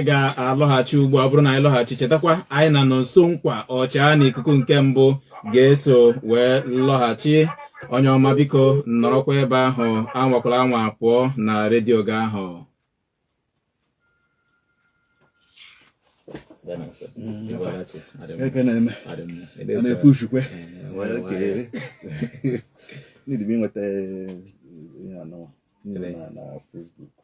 Anyị ga-alọghachi ugbu a. Ọ bụrụ na anyị lọghachi, chetakwa anyị na Nonso Nkwa, ọchịagha n'ikuku nke mbụ, ga-eso wee lọghachi. Onye ọma, biko nọrọkwa ebe ahụ, anwakwala anwa pụọ na redio gị ahụ. Na-epushikwe need m inweta ihe anọ na Facebook.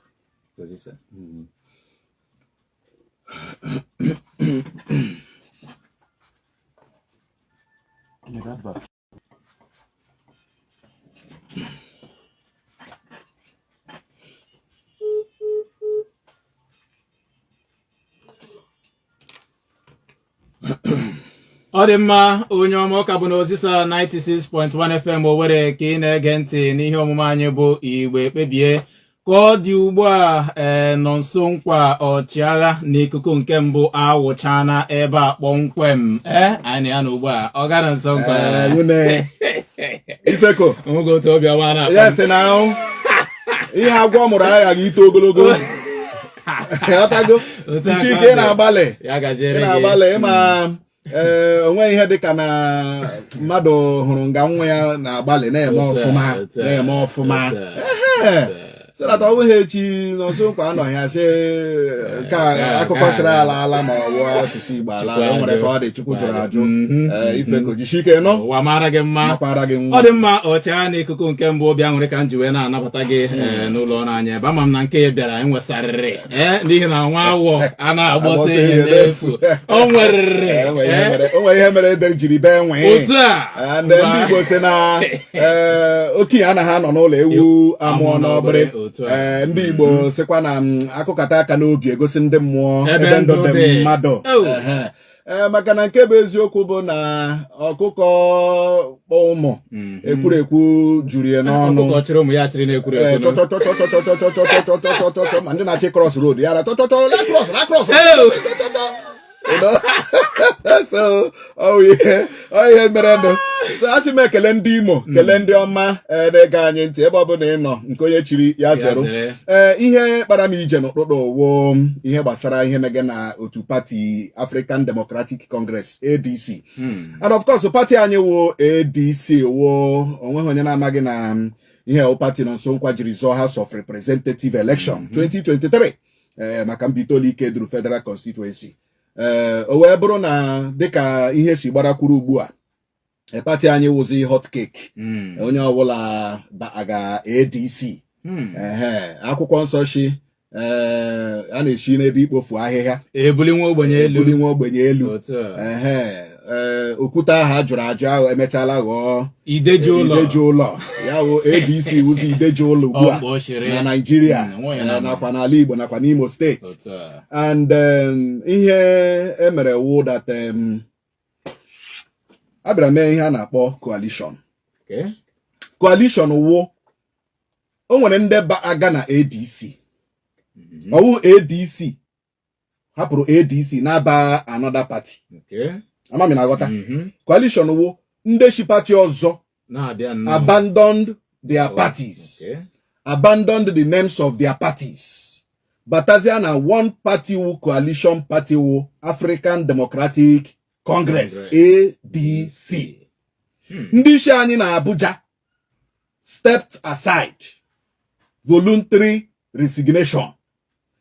Ọ dị mma, onye ọma. Ọ ka bụ na Ozisa 96.1 FM Owerri ka ị na-ege ntị n'ihe omume anyị bụ Igbo Ekpebie. Ka ọ dị ugbu a, ee, Nonso Nkwa, ọchịagha n'ikuku nke mbụ, awụchana ebe a kpọmkwem. Ee, anyị na ya na ugbu a. Ọ gara Nonso Nkwa. Nwune ifeko. Nwoke otu obiọma na Yes, na ihe agwọ mụrụ aghaghị ito ogologo. Ghọtago? Otu Isi aka ike ọ dị. na-agbalị. Ya Ị gaziere gị. na-agbalị ịma. Ee, onwe ihe dị ka na mmadụ hụrụ nga nwa ya na-agbalị na-eme ọfụma, na-eme ọfụma, so that ọ bụghị echi Nonso Nkwa anọghị ya sị nke a akụkọ sịrị ala ala ma ọ bụ asụsụ Igbo ala. O nwere ka ọ dị, Chukwu jụrụ ajụ. Ee, Ifeko, jisie ike nọ. Ụwa mara gị mma. Makwara gị nwa. Ọ dị mma, ọchịagha n'ikuku nke mbụ, obi aṅụrị ka m ji wee na-anabata gị n'ụlọ ọrụ anyị ebe. Ama m na nke ya bịara enwesarịrị, ee, n'ihi na nwa awọ a na-agbọsọ ihe n'efu, o nwerịrị. Ee, o nwere ihe mere ede jiri bee nwee. Otu a. Ndị Igbo sị na okenye anaghị anọ n'ụlọ ewu amụọ n'ọgbịrị. Ee, ndị Igbo sịkwa na akụkata aka n'obi egosi ndị mmụọ ebe ndụ dị mmadụ. Ee, maka na nke bụ eziokwu bụ na ọkụkọ kpọ ụmụ ekwurekwu juru ya n'ọnụ. Chọchọchọchọchọchọchọchọchọchọchọchọchọchọ, ma ndị na-achị cross road ya na chọchọchọ la cross la cross. So ọ ihe mere ndụ. So asị m ekele ndị Imo, kelee ndị ọma na-ege anyị ntị ebe ọ bụla ị nọ. Nke onye chiri ya zeru. Ee, ihe kpara m ije n'ụtụtụ wụ ihe gbasara ihe mege na otu pati African Democratic Congress, ADC. And of course, pati anyị wụ ADC, wụ onweghị onye na-amaghị na ihe wụ pati Nonso Nkwa jiri zọọ House of Representative election 2023, ee, maka Mbaitoli Ikeduru Federal Constituency. Ee, o wee bụrụ na dịka ihe si gbarakwuru ugbu a, pati anyị wụzi hot cake. Onye ọbụla aga ADC. Ehe, akwụkwọ nsọ shi a na-esi n'ebe ikpofu ahịhịa ebuli nwa ogbenye elu. Ebuli nwa ogbenye elu. Ehe, ee, okwute ahụ a jụrụ ajụ ahụ emechala ghọọ ideji ụlọ. Ideji ụlọ. Ya wụ ADC wụzi ideji ụlọ ugbu a na Naịjirịa, nakwa n'ala Igbo, nakwa n'Imo steeti. And ihe emere wụ that a bịara mee ihe a na-akpọ coalition. Coalition wụ o nwere ndị aga na ADC, ọwụ ADC hapụrụ ADC na-aba another party. Ama m na-aghọta. Coalition wụ ndị shi party ọzọ abandoned their parties, abandoned the names of their parties, batazia na one party wụ coalition party, wụ African Democratic Congress, ADC. Ndị isi anyị na Abuja stepped aside, voluntary resignation,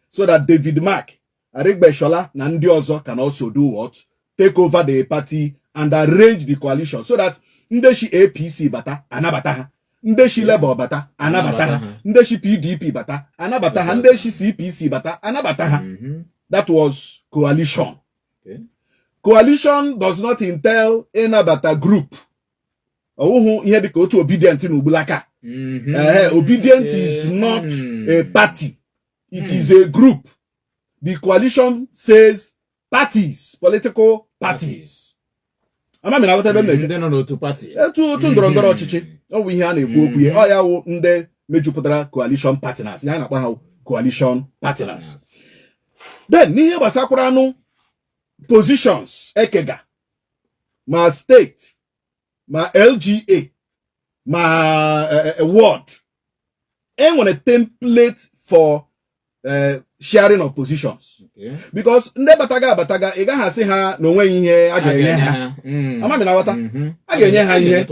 so that David Mark, Aregbesola na ndị ọzọ can also do what? Take over the party and arrange the coalition so that ndị shi APC bata, anabata ha, ndị shi Labour bata, anabata ha, ndị shi PDP bata, anabata ha, ndị shi CPC bata, anabata ha. That was coalition. Coalition does not entail ịnabata group. Ọwụhụ ihe dịka otu Obidient na Ugbulaka. Ee, Obidient is not a party, it is a group. The coalition says parties, political parties. Ama m na-aghọta ebe m na-eje. Ndị nọ n'otu pati. Etu otu ndọrọ ndọrọ ọchịchị, ọ bụ ihe a na-ekwu okwu ya. Ọ ya wụ ndị mejupụtara coalition partners, ihe a na-akpọ ha coalition partners. Then n'ihe gbasakwara anụ positions ekega ma steeti, ma LGA, ma ward, e nwere template for Sharing of positions, because ndị bataga abataga, ị gaghị asị ha na onweghị ihe a ga-enye ha. Ama m na aghọta. A ga-enye ha ihe.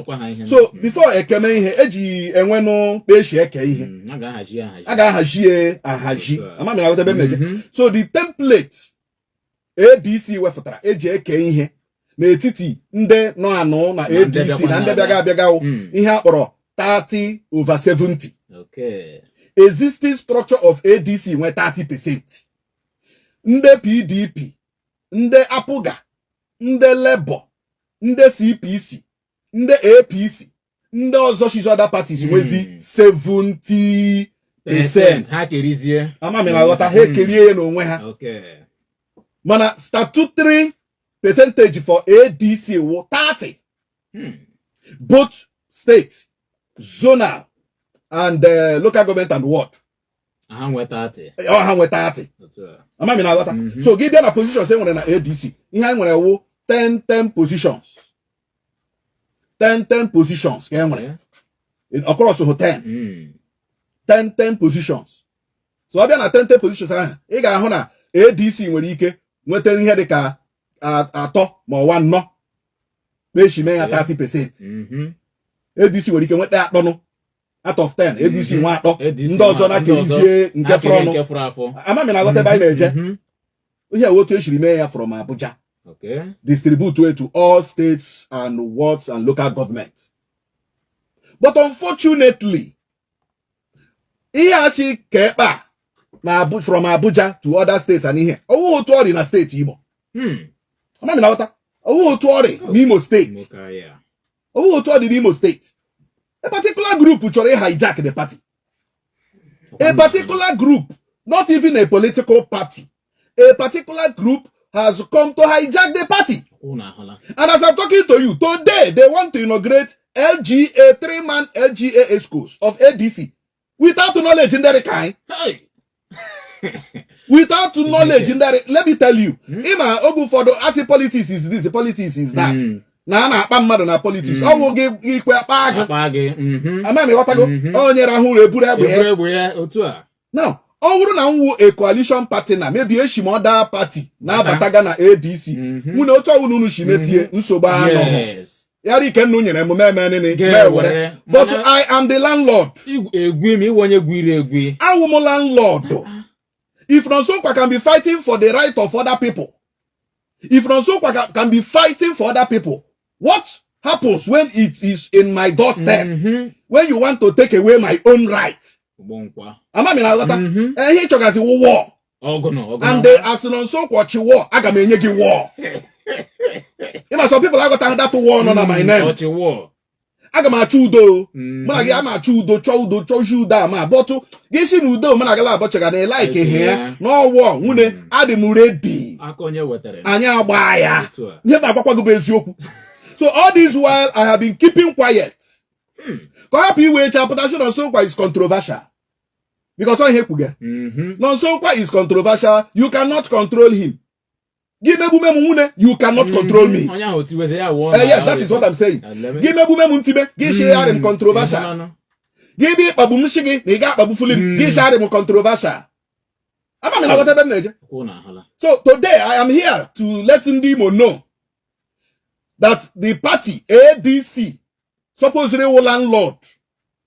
So before ekeme ihe eji enwenụ kpeshi eke ihe, A ga-ahazi ya ahazi. A ga-ahazi ya ahazi. Otu a. Ama m na aghọta ebe m na-eje. So the template ADC wepụtara eji eke ihe n'etiti ndị nọ anụ na na ndị ADC bịakwa na ndị na-abịa. bịaga abịaga wụ ihe a kpọrọ 30 over 70. Existing structure of ADC nwe 30%, ndị PDP, ndị APGA, ndị Labour, ndị CPC, ndị APC, ndị ọzọ shizi other parties nwezi 70%. Ha kerizie. Ama m na aghọta. Ha ekerie ya n'onwe ha. Mana statutory percentage for ADC wụ 30, both state, zonal and local government and ward. Ha nweta 30. Ọ ha nweta 30. Otu a. Ama m na aghọta. So gị bịa na positions e nwere na ADC, ihe anyị nwere wụ 10 10 positions, 10 10 positions ka e nwere across hụ 10, 10 10 positions. So ọ bịa na 10 10 positions ahụ, ị ga-ahụ na ADC nwere ike nweta ihe dị ka atọ ma ọwa anọ kpeshi mee ya 30%. ADC nwere ike nweta atọnụ out of 10. ADC nwe atọ. ADC ndị ọzọ nwe atọ, ndị ọzọ na-akerizie nke na-akeri fọrọnụ. Nke fọrọ afọ. Ama m na aghọta ebe anyị na-eje. Ihe a otu esiri mee ya from Abuja, distribute it to all states and wards and local government. But unfortunately, ihe a si ka ekpe a na from Abuja to other states and ihe ọwụ otu ọrị na steeti Imo. Ama m na aghọta. Ọwụ otu ọrị n'Imo Steeti. Nwoke ya. Ọwụ otu ọ dị n'Imo Steeti. A particular group chọrọ hijack the party. A particular group, not even a political party, a particular group has come to hijack the party. Unu ahụla. And as I'm talking to you today, they want to inaugurate LGA, three-man LGA excos of ADC without knowledge in their kind. Hey! Without knowledge in their, let me tell you, ịma oge ụfọdụ asị politics is this, politics is that. Na a na-akpa mmadụ na politics. Ọ bụ gị ikwe akpa agụ. Akpa gị. Ama m ịghọtago. Onye rahụ ụra eburu egbe ya. Eburu egbe ya otu a. Now, ọ bụrụ na m wụ a coalition partner, maybe eshi m other party na-abataga na ADC, mụ na otu ọbụla unu si metie nsogbu anọghị. Yara ike nnu nyere m meme nini Ga-ewere. were. But I am the landlord. Egwi ma iwe onye gwiri egwi. Awụ m landlord. If Nonsonkwa can be fighting for the right of other people, if Nonsonkwa can be fighting for other people, what happens when it is in my doorstep? When you want to take away my own right? Ụgbọ nkwa. Ama m na aghọta. Ihe ịchọgazi wụ war. Ọgụnụ ọgụnụ. And as Nonsonkwa chi war, aga m enye gị war. Ịma some people aghọtaghị that war nọ na my name. Ọchị wọ. Aga m achọ udo. Mụ na gị ama achọ udo, chọọ udo, chọọ udo ama bọtụ gị si na udo mụ na gị abọchaga na ịlaike ihe ya n'ọwọ nwune adị m ready. Aka onye wetara. Anyị agba ya. Otu a. Ihe m agwakwa gị bụ eziokwu. So all this while I have been keeping quiet ka ọ hapụ iwe echi apụtasị Nonsonkwa is controversial, because ọ ihe kwuga. Nonsonkwa is controversial, you cannot control him. Gị megbume m nwune, you cannot control me. Onye ahụ tiweze ya wụọ. Yes, that is what I'm saying. Gị megbume m ntibe gị shigharị m controversial. Gị bịa ịkpagbu m shi gị na ị ga-akpagbu m gị shigharị m controversial. Ama m na aghọta ebe m na-eje. So today I am here to let ndị Imo know that the party ADC supposedly wụ landlord,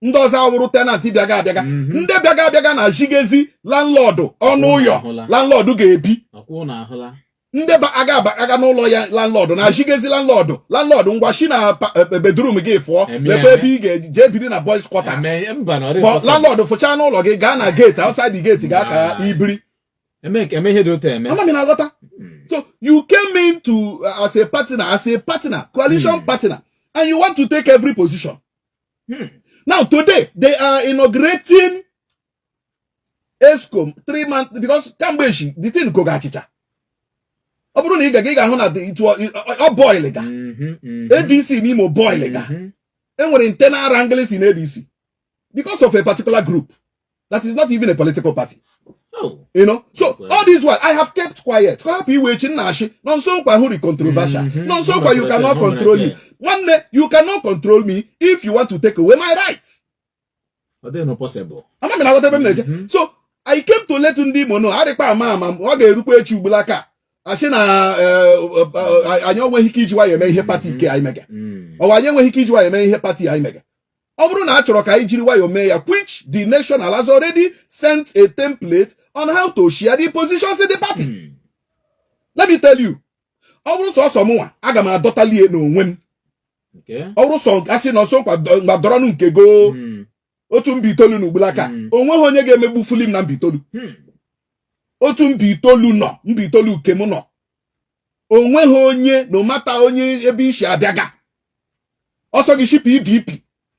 ndị ọzọ awụrụ tenant bịaga abịaga. Ndị bịaga abịaga na jigezi landlord ọnụ ụyọ Ahụla. landlord ga-ebi. Ọkwụ na ahụla. Ndị ba aga aga n'ụlọ ya landlord na jigezi landlord, landlord ngwa shi na bedroom gị fụọ, lekwa eme. ebe ị ga-eje biri na boys quarters. Eme mba na ọ dịghị But possible. landlord fụchaa n'ụlọ gị gaa na gate, outside the gate gaa ka ibiri. Eme ihe dị otu eme. Ama m na aghọta. So you came in to as a partner, coalition partner, and you want to take every position. Now today they are inaugurating EXCO 3 months because kamgbe echi the thing koga achịcha. Ọ bụrụ na ị ga ị ga-ahụ na ọ boil ga. ADC n'Imo boil ga. Enwere internal wranglings in ADC because of a particular group that is not even a political party. So all this while I have kept quiet. Ka hapụ iwe echi nna achị Nonsonkwa hụrụ controversial. Nonsonkwa, you cannot control me. Nwanne, you cannot control me if you want to take away my right. Ọ dịghị possible. Ama m na aghọta ebe m na-eje. So I came to let ndị Imo know, adịkpa ama ama ọ ga-erukwa echi ugbulaka asị na anyị enweghị ike iji nwayọ eme ihe party nke anyị mega. Ọwa anyị enweghị ike iji nwayọ eme ihe party anyị mega. Ọ bụrụ na a chọrọ ka anyị jiri nwayọ mee ya, which the national has already sent a template on how to share the positions in the party. Let me tell you, ọ bụrụ sọsọ mụnwa, aga m adọtalie n'onwe m. Ọ bụrụ sọ asị na ọsọ nkwa dọrọnụ nke go otu Mbaitoli na ugbulaka, onweghị onye ga-emegbu fulim na Mbaitoli. Otu Mbaitoli nọ, Mbaitoli uke m nọ, onweghị onye, no matter onye ebe isi abịaga, ọsọ gị shi PDP,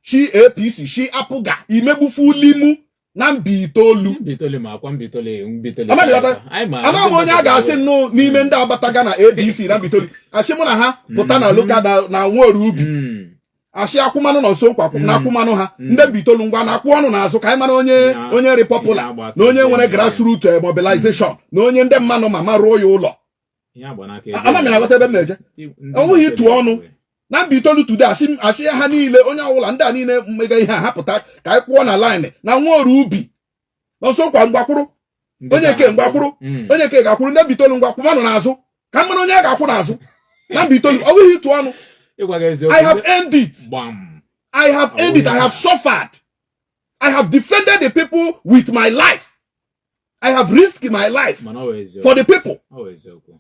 shi APC, shi APGA, imegbufulimu na Mbaitoli. Mbaitoli ma akwa Mbaitoli, Mbaitoli. Ama m ịghọta? Anyị ma. Ama m onye a ga-asị nnụ n'ime ndị abataga na ADC na Mbaitoli, asị mụ na ha pụta na local na nwaoru ubi, asị akwụmanụ nọ nso nkwa na akwụmanụ ha. Ndị Mbaitoli, ngwa na akwụ ọnụ n'azụ ka anyị mara onye onye rị popular na onye nwere grassroots mobilization na onye ndị mmanụ ma rụọ ya ụlọ. Ihe agba n'aka. Ama m na-aghọta ebe m na-eje. Ndị Ọ bụghị ịtụ ọnụ. Mbaitoli. Na Mbaitoli today, asị asị ha niile, onye ọbụla, ndị a niile mmega ihe a, ha pụta ka anyị kwụọ na line na nwaoru ubi nọsọ nkwa mgbakwụrụ. Ndị Onye ka nke mgbakwụrụ. Onye nke ga-akwụrụ ndị Mbaitoli, ngwa kwụmanụ n'azụ ka mmanụ onye a ga-akwụ n'azụ na Mbaitoli. Ọ bụghị ịtụ ọnụ. Ịgwa gị eziokwu. I have earned it. Gbam. I have earned it. I have suffered. I have defended the people with my life. I have risked my life Mana ọ bụ eziokwu. for the people. Ọ bụ eziokwu.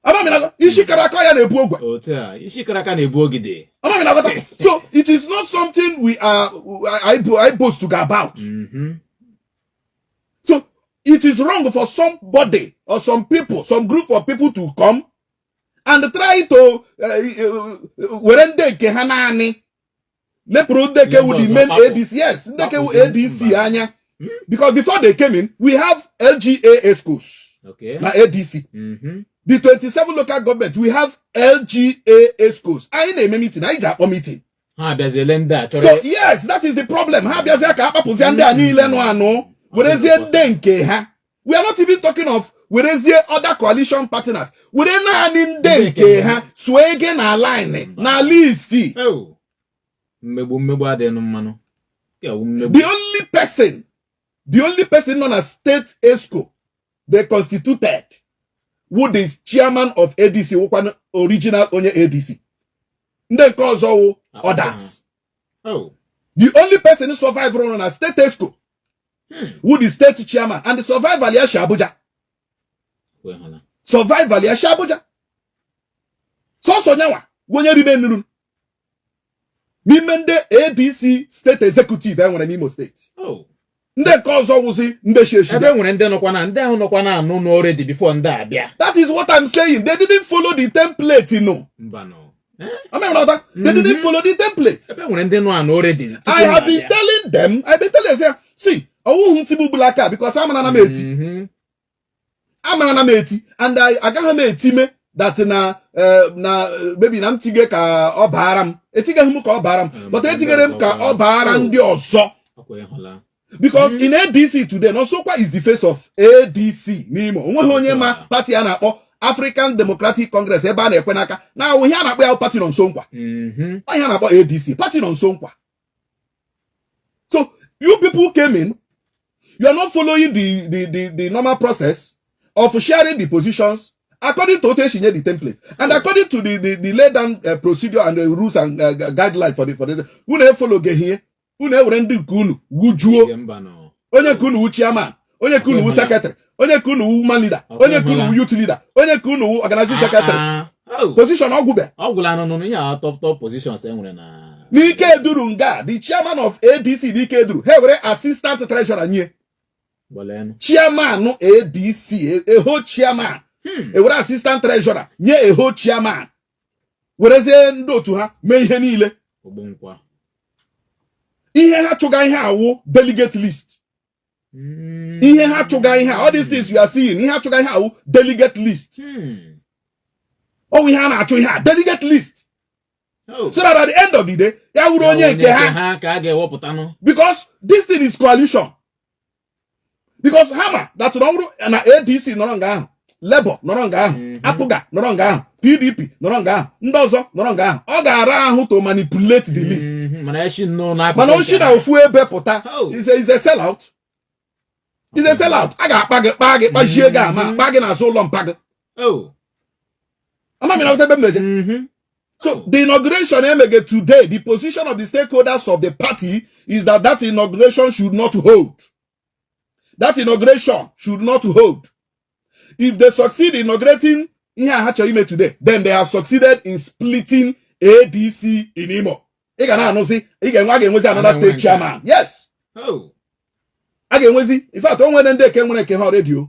Amami isi kara aka ya na-ebu ogwe. Otu a isi kara aka na-ebu ogide. Amami na. So it is not something we are I boast to go about. So it is wrong for somebody or some people, some group of people to come and try to were ndị nke ha naanị lepụrụ ndị nke wu the main ADC, yes, ndị nke wu ADC anya, because before they came in, we have LGA excos na ADC. The 27 local government, we have LGA excos. Anyị na-eme meeting, anyị ji akpọ meeting. Ha abịaziele ndị a chọrọ. So yes, that is the problem. Ha abịazie ka akpapụzie ndị a niile nụ anụ, werezie ndị nke ha. We are not even talking of werezie other coalition partners, were naanị ndị nke ha sụọ ege na line na list. Oh. Mmegbu, mmegbu adịghị mmanụ. Nke a wụ mmegbu. The only person nọ na state exco they constituted wụ the chairman of ADC, wụkwa original onye ADC. Ndị nke ọzọ wụ others. Oh. The only person survive nọ na state exco wụ the state chairman, and the survival ya shi Abuja. Kwe hụla. Survival ya shi Abuja. Sọsọ nyanwa bụ onye ribe nru n'ime ndị ADC state executive e nwere n'Imo Steeti. Oh. Ndị nke ọzọ wụzi ndị shi eshi. Ebe e nwere ndị nọkwa na ndị ahụ nọkwa na anụ n'already before ndị a bịa. That is what I'm saying. They didn't follow the template, no. Mbanụ. I mean, they didn't follow the template. Ebe e nwere ndị nọ anụ already tupu I have been ha abịa. telling them, I've been telling them, see, ọwụhụ ntigbu gbula aka because amara na m eti. Amara na m eti and I agaghị m etime that na maybe na m tige ka ọ baara m. Etigeghị m ka ọ baara m, but etigere m ka ọ baara ndị ọzọ. Ọkwa ịhụla. Because in ADC today, Nosokwa is the face of ADC n'Imo. Onweghị onye ma party a na-akpọ African Democratic Congress ebe a na-ekwe n'aka na awụ ihe a na-akpọ ya party nọ nso nkwa. Ọ ihe a na-akpọ ADC, party nọ nso nkwa. So you people came in, you are not following the normal process of sharing the positions according to otu esi nye the template and according to the laid down procedure and the rules and guideline for the unu efolo ihe unu ewere ndị nke unu wujuo. Ige mba nọ. Onye nke unu wu chairman, onye nke unu wu secretary, onye nke unu wu woman leader, onye nke unu wu youth leader, onye nke unu wu organizing secretary. Ah, ah. Oh. Position ọgwụbe. Ọ gwụla nụnụ ihe a, top top positions e nwere na N'ike eduru nga the chairman of ADC n'ike eduru, ha were assistant treasurer nye Gbalenu. Chairman ADC, eho chairman, ewere assistant treasurer nye eho chairman, werezie ndị otu ha mee ihe niile. Ogbu nkwa. Ihe ha chụga ihe awụ delegate list. Ihe ha chụga ihe a, all these things you are seeing, ihe ha chụga ihe awụ delegate list. Ọwụ ihe a na-achụ ihe a, delegate list, Oh. so that at the end of the day, ya wuru onye nke ha ha ka a ga-ewepụtanụ. Because this thing is coalition, because hama that na ọ bụrụ na ADC nọrọ nga ahụ, Labour nọrọ nga ahụ, APGA nọrọ nga ahụ, PDP nọrọ nga ahụ, ndị ọzọ nọrọ nga ahụ, ọ ga-ara ahụ to manipulate the list. Mana echi nnọọ n'akụkụ Mana nke oshi na ha. ofu ebe pụta Oh. is a sellout. Is a sellout. A ga-akpa gị, kpaa gị, kpachie gị ama, kpaa gị n'azụ ụlọ mpa gị. Ama m na ebe m na-eje. So the inauguration emege today, the position of the stakeholders of the party is that that inauguration should not hold. That inauguration should not hold. If they succeed inaugurating ihe a ha chọrọ ime today, then they have succeeded in splitting ADC in Imo. Ị ga na-anụzi, ị ga-enwe, a ga-enwezi another state chairman. Yes. A ga-enwezi. In fact, o nwere ndị eke nwere nke ha already o.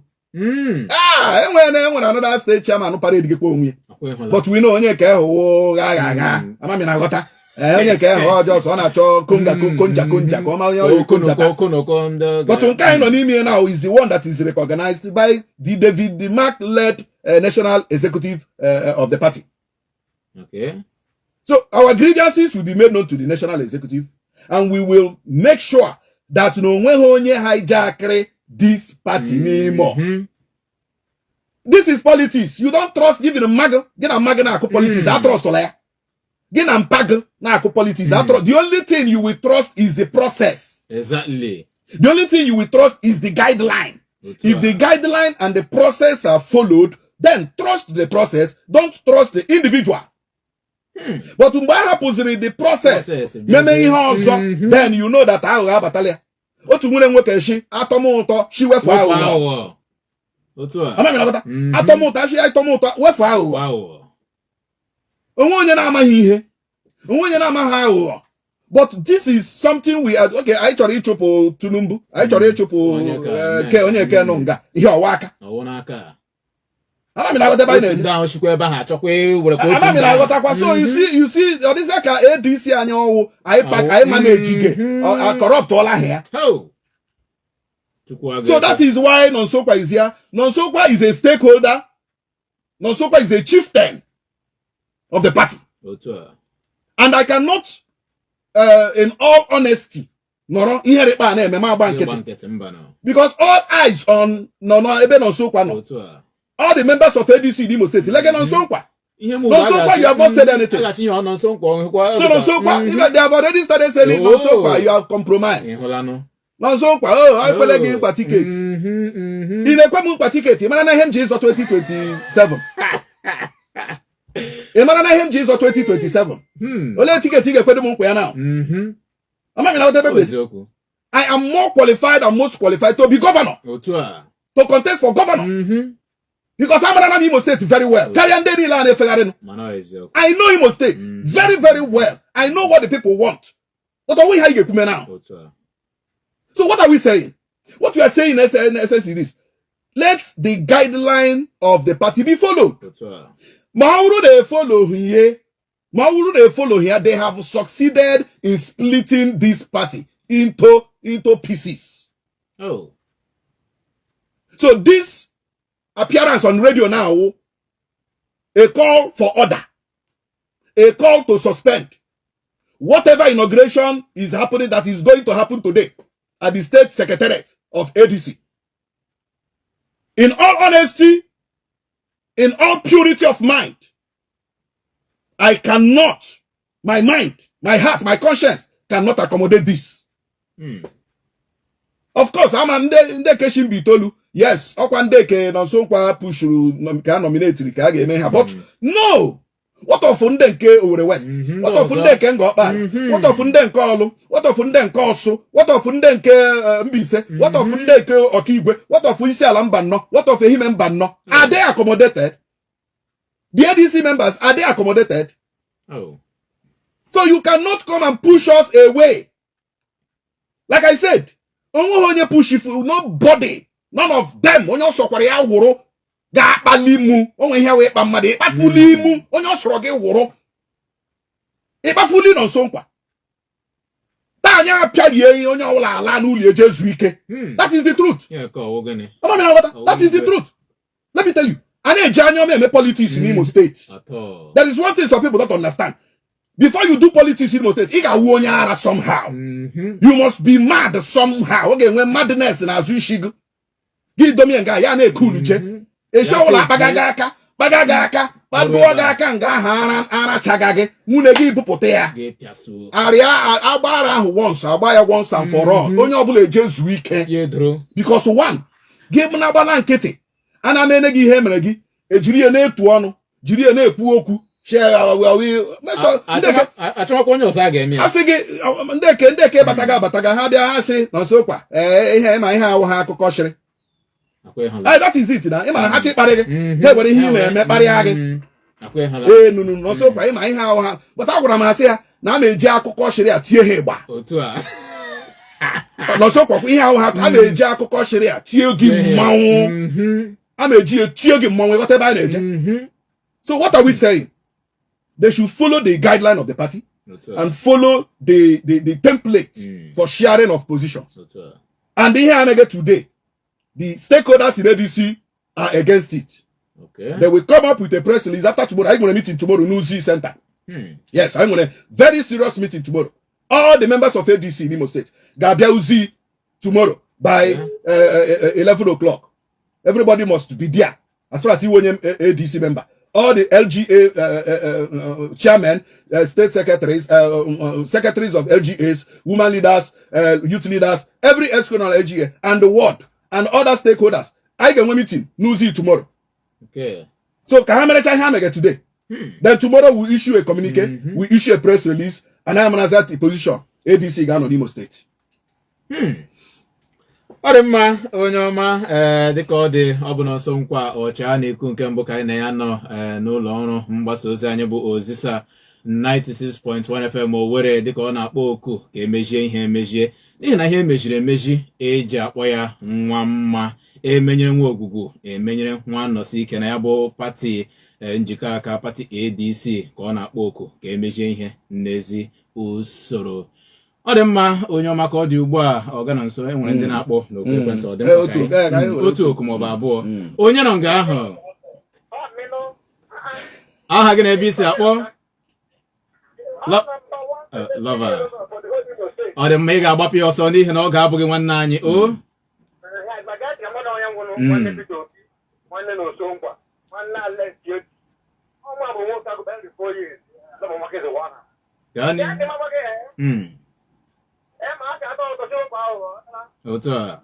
Ah, enwere another state chairman parade gịkwa onwe ya. Akwa ịhụla. But we know onye nke ahụ wụ gha gha agha. Amami na aghọta. Ee, onye nke ahụ ọjọọ sọ ọ na-achọ konga, konja konja ka ọ ma onye onye konja. Okonoko okonoko ndị. But nke anyị nọ n'ime now is the one that is recognized by the David Mark led national executive of the party. So our grievances will be made known to the national executive, and we will make sure that na onweghị onye hijackịrị this party n'Imo. This is politics. You don't trust even mmadụ gị na mmadụ na-akụ politics. Atrustụla ya. Gị na mpa gị na-akụ politics. The only thing you will trust is the process. The only thing you will trust is the guideline. Otu If a. the guideline and the process are followed, then trust the process. Don't trust the individual. But mgbe a hapụziri the process, Process, meme ihe ọzọ, then you know that aghụghọ abatala ya. Otu nwere nwoke shi atọm ụtọ shi wefu Wepụ aghụghọ. aghụghọ. Otu a. Amaghị m na-aghọta. Atọm ụtọ shi atọm ụtọ wefu aghụghọ. Wepụ aghụghọ. Onwe onye na-amaghị ihe, onwe onye na-amaghị aghụghọ. But this is something we are, okay, anyị chọrọ ịchụpụ Tinubu, anyị chọrọ ịchụpụ Onye ka ke onye ke nọ nga ihe ọwa aka. Ọwụ n'aka. Ama m na-aghọta ebe anyị Otu na-eje. ndị ahụ chịkwa ebe ahụ achọkwa iwere ka otu Ama m ndị ahụ. na-aghọtakwa. So you see, you see, ọ dịzịa ka ADC anyị ọwụ anyị anyị manage ge corruptụọla ha ya. Ho! Chukwu aga So that is why Nonsokwa is here. Nonsokwa is a stakeholder. Nonsokwa is a chieftain of the party. Otu a. And I cannot, in all honesty, nọrọ ihe rịkpa a na-eme ma agba Ịgba nkịtị. Nkịtị mba nọ. Because all eyes on nọ n'ebe Nonsokwa nọ. Otu a. All the members of ADC in Imo State, lege Nonsokwa. Ihe m Nonsokwa, you have not said anything. A ga-asị ihe ọ nọ nso nkwa ọhụkwa. So Nonsokwa, even they have already started saying, "Nonsokwa, you have compromised." Ịhụlanụ. Nonsokwa, oh, ekwele gị nkwa ticket. Ị na-ekwe m nkwa ticket, ị mara na ihe m ji ịzọ 2027. Ị mara na ihe m ji ịzọ 2027. Olee ticket ị ga-ekwedo m nkwa ya now? Amaghị m na ebe Ọ bụ. Eziokwu. I am more qualified and most qualified to be governor, Otu a. to contest for governor. Because amara na m Imo State very well. Karịa ndị niile a na-efegharị. Mana ọ eziokwu. I know Imo State very, very well. I know what the people want. But ọ nweghị ihe anyị ga-ekwume now. Otu a. So what are we saying? What we are saying in essence is this. Let the guideline of the party be followed. Otu a. Ma ọ bụrụ na efollow ihe, ma ọ bụrụ na efollow here, they have succeeded in splitting this party into pieces. Oh. So this appearance on radio now, a call for order, a call to suspend whatever inauguration is happening, that is going to happen today at the state secretariat of ADC. In all honesty, in all purity of mind, I cannot, my mind, my heart, my conscience cannot accommodate this. Of course, ama ndị ke shi itoolu. Yes, ọkwa ndị ke nọ nso nkwa pushuru ka a nominatiri ka a ga-eme ha. But no, what of ndị nke Owerri West? What of Ọzọ. Ndị nke Ngọkpa? What of ndị nke Ọlụ? What of ndị nke Ọsụ? What of ndị nke Mbaise? What of ndị nke Ọkaigwe? What of Isiala Mba nnọ? What of Ehime Mba nnọ? Are they accommodated? The ADC members, are they accommodated? Oh. So you cannot come and push us away. Like I said, onweghị onye push if nobody, none of them, onye ọ sọkwara ya wụrụ ga-akpali mụ onwe ihe wee ịkpa mmadụ ịkpafuli imu onye ọ sọrọ gị wụrụ ịkpafuli nọ nso nkwa taa anyị apịaghị ihe onye ọbụla ala n'ụlọ eje ezu ike. That is the truth. Ya ka ọwụ gịnị? Ama m na aghọta. That is the truth. Let me tell you, a na-eji anya ọma eme politics n'Imo State. Atọ. There is one thing some people don't understand. Before you do politics in Imo State, ị ga-awụ onye ara somehow. You must be mad somehow. Ọ ga-enwe madness n'azụ isi gị. Gị domie nga ya na-ekulu che. Echi Ya ọbụla sị akpaga gị aka, kpaga gị aka, Kpaduo gị aka nga ahụ, ara arachaga gị, nwunye gị bupụta ya. Ga-epịasuo. Arịa agba ara ahụ once, agba ya once and for all, onye ọbụla eje zuo ike. Ya edoro. Because one, gị na-agbala nkịtị, a na-eme gị ihe mere gị, ejiri ya na-etu ọnụ, jiri ya na-ekwu okwu. Achọghịkwa onye ọzọ a ga-eme ya. Asị gị ndeke ndeke bataga abataga, ha bịa, ha sị na nsokwa, ee, ihe ma ihe awụ ha akụkọ shịrị. Akwa ịhụla. Ee, that is it. Na ịma na ha chi kparị gị, ha ewere ihe ị na-eme kparịa gị. Akwa ịhụla. Ee, nunu n'ọsọkwa, ịma ihe ahụ ha bụta. Gwara m ha sị ya na a na-eji akụkọ shịrị a tie ha ịgba. Otu a. N'ọsọkwa, ihe ahụ ha, a na-eji akụkọ shịrị a tie gị mmanwụ. A na-eji ya tie gị mmanwụ. Ịghọta ebe anyị na-eje? Mhm. So what are we saying? They should follow the guideline of the party Otu a. and follow the template for sharing of positions. Otu a. And ihe a na-ege today, the stakeholders in ADC are against it. They will come up with a press release after tomorrow. I'm going to meeting tomorrow, Nuzi Center. Yes, I'm going to very serious meeting tomorrow. All the members of ADC in Imo State, ga-abịa Uzi tomorrow by 11 o'clock. Everybody must be there. As far as you want ADC member. All the LGA chairmen, state secretaries, secretaries of LGAs, women leaders, youth leaders, every EXCO on LGA, and the ward, and other stakeholders. I can meeting Nuzi tomorrow. So ka ha merecha ihe ha mere today. Then tomorrow we issue a communique, we issue a press release, and I am the position ADC ga-anọ n'Imo State. Ọ dị mma, onye ọma. Ee, dịka ọ dị, ọ bụ n'ọsọ nkwa ọcha a na-ekwu nke mbụ ka anyị na ya nọ, ee, n'ụlọ ọrụ mgbasa ozi anyị bụ Ozisa 96.1 FM Owerri, dịka ọ na-akpọ oku ka emejie ihe emejie, n'ihi na ihe emejiri emeji eji akpọ ya nwa mma. Emenyere nwa ogwugwu, emenyere nwa nnọsi ike na ya bụ pati, njikọ aka pati ADC, ka ọ na-akpọ oku ka emejie ihe n'ezi usoro. Ọ dị mma, onye ọma. Ka ọ dị ugbu a, ọ ga na nso, enwere ndị na-akpọ n'oku ekwentị. Ọ dị mkpa Otu, ka anyị- ka anyị were. Otu oku maọbụ abụọ. Onye nọ nga ahụ? Aha gị na ebe isi akpọ? Lover. Ọ dị mma, ị ga-agbapụ ya ọsọ n'ihi na ọ ga-abụghị nwanne anyị o. Nwanne Peter Obi, nwanne na Osongwa, nwanne Alex Otti, ọnwa bụ nwoke agụba every 4 years lọbụ nwoke zụwa ha. Gaa n'ihu. Otu a.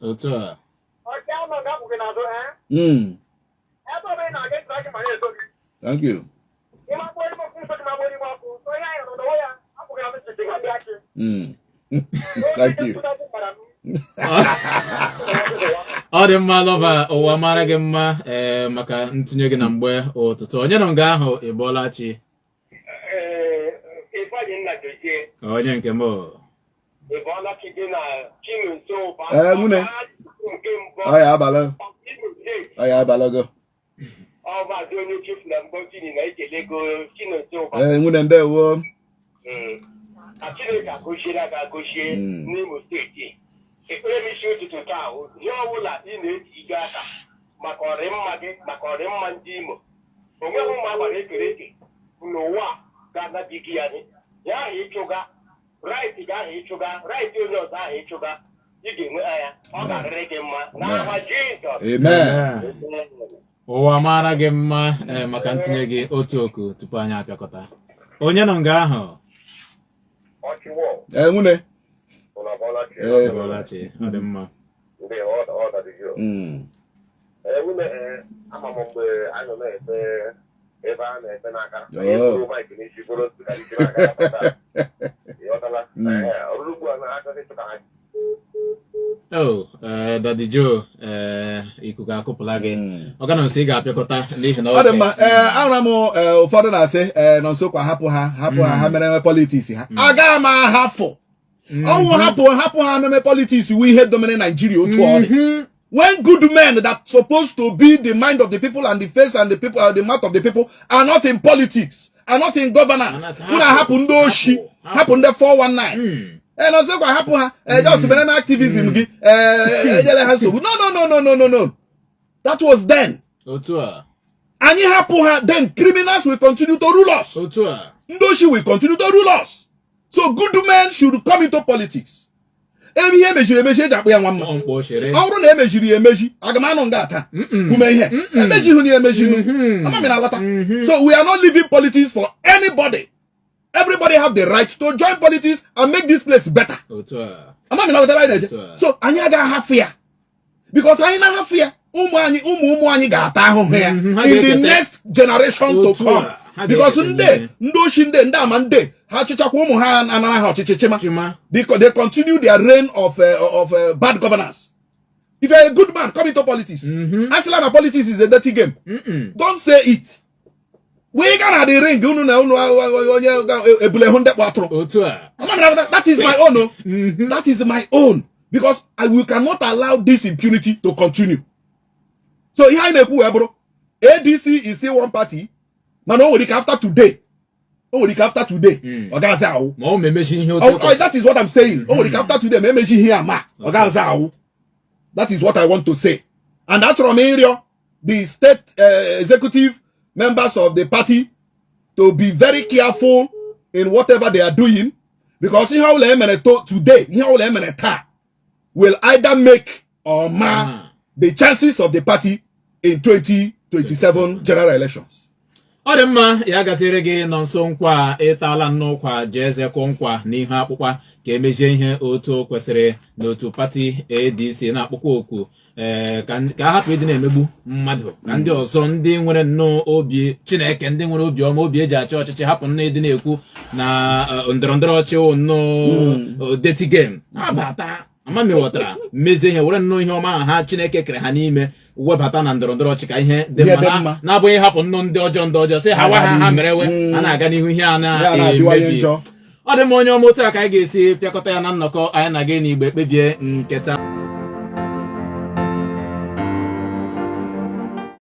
Otu a. Thank you. Thank you. Ọ dị mma, Lover, ụwa mara gị mma, ee, maka ntụnye gị na mgbe ụtụtụ. Onye nọ nga ahụ? Ị bọọla chi? Ifeanyị nna dozie. Onye nke m o. Ị bọọla chi gị na Chinonso Ụba. Ee, nwunye. Nke mbụ. Ọ ya abalị. Imo Steeti. Ọ ya abalị go. Ọ maazị onye chief na mbọ chini na-ekele go Chinonso Ụba. Ee, nwunye, ndewo. Ka Chineke agọziela gị agọzie n'Imo Steeti. Ekpere m isi ụtụtụ taa hụ ihe ọbụla ị na-eti ige aka maka ọrịmma gị, maka ọrịmma ndị Imo. O nweghị ụmụ agbara ekere eke n'ụwa a ga-anabighị ya gị. Ya ahụ ịchụga right gị ahụ, ịchụga right onye ọzọ ahụ, ịchụga, ị ga-enwe ya. Ọ ga-adịrị gị mma n'aha Jizọs. Amen. Ụwa mara gị mma, ee, maka ntinye gị. Otu oku tupu anyị apịakọta. Onye nọ nga ahụ? Ọchịwọ. Ee, nwunye. Ụlọ bọla. Ee. Bọọla chi. Ọ dị mma. Ndị ọ dadịghị. Ee, nwunye, ee, ama m mgbe anyị nọ na-epe ebe a na-epe n'aka. Anyị buru mic n'isi, buru speaker n'isi na-aga ya pụta. Ịghọtala? Ee, ọrụrụ ugbu a na-achọghị ịchụ ka ha O ee, Daddy Joe, ee, ikuku akụpụla gị. Ọ ga na nso, ị ga-apịakọta n'ihi na Ọ dị oge- mma. Ee, ahụra m, ee, ụfọdụ na-asị, ee, nọ nso kwa, hapụ ha, hapụ ha, ha mere politics ha. Aga m ahafụ ọnwụ, hapụ, hapụ ha meme politics wu ihe domere Naijiria otu ọ dị. When good men that supposed to be the mind of the people and the face and the people and the mouth of the people are not in politics, are not in governance, Mana unu ahapụ ndị oshi, hapụ. Hapụ ndị 419. Ee, nọ nso kwa, hapụ ha, ee, just mere na activism gị, ee, enyere ha nsogbu. No, no, no, no, no, no, no, that was then. Otu a. Anyị hapụ ha, then criminals will continue to rule us. Otu a. Ndị oshi will continue to rule us. So good men should come into politics. Ebe ihe emechiri emechi, eji akpụ ya nwa mma. Ọ mkpọ chere. Ọ bụrụ na emechiri ya emechi, aga m anọ nga taa kwume ihe emechighị na ya emechinu. Ama m na-aghọta. So we are not leaving politics for anybody. Everybody have the right to join politics and make this place better. Otu a. Ama m na-aghọta ebe anyị na-eje. Otu a. So anyị agaghị ahafụ ya, because anyị na-ahafụ ya, ụmụ anyị, ụmụ ụmụ anyị ga-ata ahụhụ ya Ha in the ga-eketa. next generation to Otu a, come, ha because ga-eketa ndị ihe. ndị oshi, ndị ama, ndị ha chịchakwa ụmụ ha, anara ha ọchịchị chịma. Chima. Because they continue their reign of bad governance. If you're a good man, come into politics. Asịla na politics is a dirty game. Don't say it. We ga na the ring, unu na unu onye ebule hụ ndị kpọ atụrụ. Otu a. Ama m na that is my own, oh. That is my own, because I we cannot allow this impunity to continue. So ihe anyị na-ekwu wee bụrụ, ADC is still one party, mana o nwere ike after today, o nwere ike after today, ọ gaghịzi awụ. Ma ọ ma emechi ihe otu Oh, kwesịrị. that is what I'm saying. O nwere ike after today, ma emechi ihe a, ma ọ gaghịzi awụ. That is what I want to say. And achọrọ m ịrịọ the state executive members of the party to be very careful in whatever they are doing, because ihe ọbụla emere today, ihe ọbụla emere taa will either make or mar the chances of the party in 2027 general elections. Ọ dị mma, ya gaziri gị. Nọ nso nkwa ịtala nnukwa jee zekwu nkwa n'ihu akpụkpa ka emezie ihe otu o kwesịrị n'otu pati ADC, na-akpọkwa oku ee ka a hapụ ịdị na-emegbu mmadụ, ka ndị ọzọ, ndị nwere nnọọ obi Chineke, ndị nwere obi ọma, obi eji achị ọchịchị, hapụ nnọọ ịdị na-ekwu na ndọrọ ndọrọ ọchịchị nnọọ dirty game, ha bata amami ghọtara mezie ihe, were nnọọ ihe ọma ahụ ha Chineke kere ha n'ime webata na ndọrọ ndọrọ ọchị ka ihe dị Ihe mma dị mma. Na-abụghị hapụ nnọọ ndị ọjọọ, ndị ọjọọ sị ha wa ha merewe a na-aga n'ihu, ihe a Ya na-adịwanye na-emebi njọ. Ọ dị mma, onye ọma, otu a ka anyị ga-esi pịakọta ya na nnọkọ anyị na gị n'Igbo Ekpebie nke taa.